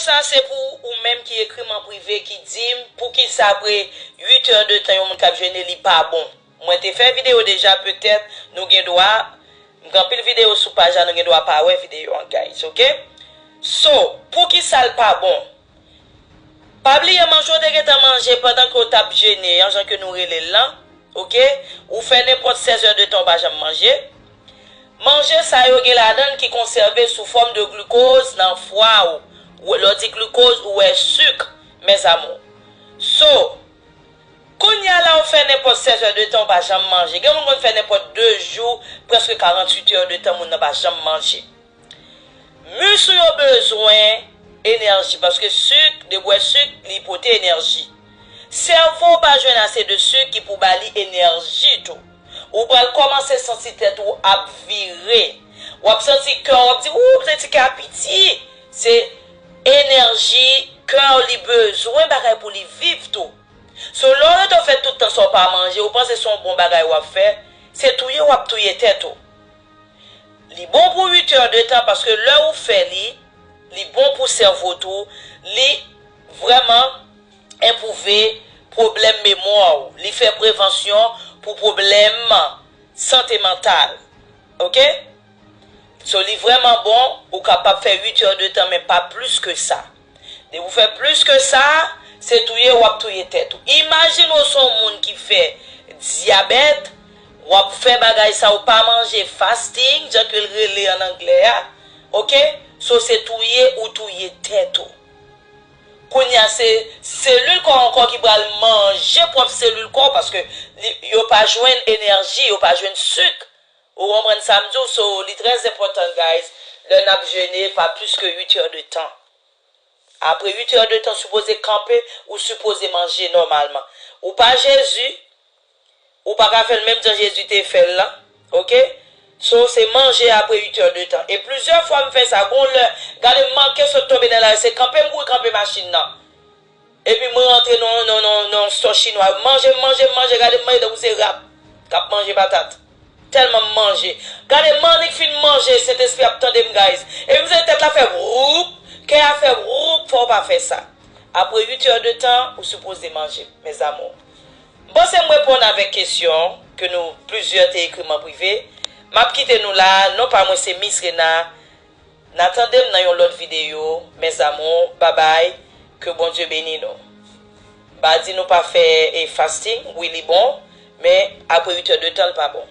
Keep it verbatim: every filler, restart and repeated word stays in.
Sa se pou ou menm ki ekri m an prive, ki di m poukisa apre uit è de tan yon moun k ap jene li pa bon. Mwen te fè videyo deja, petèt nou gen dwa, m gen anpil videyo sou paj la, nou gen dwa pa wè videyo an, guys, ok? So, poukisa l pa bon? Pa bliye manje w te gentan manje pandan ke w t ap jene an, jan ke nou rele l lan, ok? Ou fè nenpòt sèz è de tan ou pa janm manje. Manje sa yo gen ladan l ki konsève sou fòm de glikoz nan fwa ou. Ou, lè w di glikoz, ou wè sik, mes amours. So, kounye a la ou fè nenpòt sèz è de tan ou pa janm manje. Gen moun konn fè nenpòt de jou, prèske karannwit è de tan moun nan pa janm manje. Mis ou yo bezwen enèji, paske sik, de bwè sik, li pote enèji. Sèvo w pa jwenn ase de sik ki pou ba li enèji tou. Ou pral kòmanse santi tèt ou ap vire. W ap santi kè w ap di, "Ou, m santi kè a piti." Se enèji kè w li bezwen bagay pou li viv tou. So, lè w rete w fè tout tan sa w pa manje, ou panse se yon bon bagay w ap fè, se touye w ap touye tèt ou. Li bon pou uit è de tan paske lè ou fè li, li bon pou sèvo tou, li vrèman enpwouve pwoblèm memwa w, li fè prevansyon pou pwoblèm sante mantal. Ok? So, li vrèman bon, ou kapab fè uit è de tan, men pa plis ke sa. Depi w fè plis ke sa, se touye w ap touye tèt ou. Imajine w se yon moun ki fè dyabèt, w ap fè bagay sa, ou pa manje, fasting, jan ke l rele an anglè a. Ok? So, se touye ou touye tèt ou. Kounye a, se selil kò ankò ki pral manje pwòp selil kò w, paske li, yo pa jwenn enèji, yo pa jwenn sik. Ou konprann sa m di w? So, li trè enpòtan, guys, lè n ap jene pa plis ke uit è de tan. Apre uit è de tan, ou sipoze kanpe, ou sipoze manje nòmalman. Ou pa Jezi, ou pa ka fè l menm jan Jezi te fè l lan, ok? So, se manje apre uit è de tan. E plizyè fwa m fè sa, gon lè, gade m manke sot tonbe nan lari, se kanpe m kouri kanpe machin nan. Epi mwen rantre nan, nan, nan, nan yon stò chinwa. Manje, manje, manje, gade m manje tankou se rat k ap manje patat. Tèlman m manje. Gade m annik fin manje, Sentespri ap tande m, guys. Epi m santi tèt la fè woup, kè a fè woup, fò w pa fè sa. Apre uit è de tan, ou sipoze manje, mes amours. M panse m reponn avèk kesyon ke nou plizyè te ekri m an prive. M ap kite nou la, non pa mwen se Miss Rena. N a tande m nan yon lòt videyo, mes amours, babay, ke Bondye beni nou. M pa di nou pa fè e fasting, wi li bon, men apre uit è de tan l pa bon.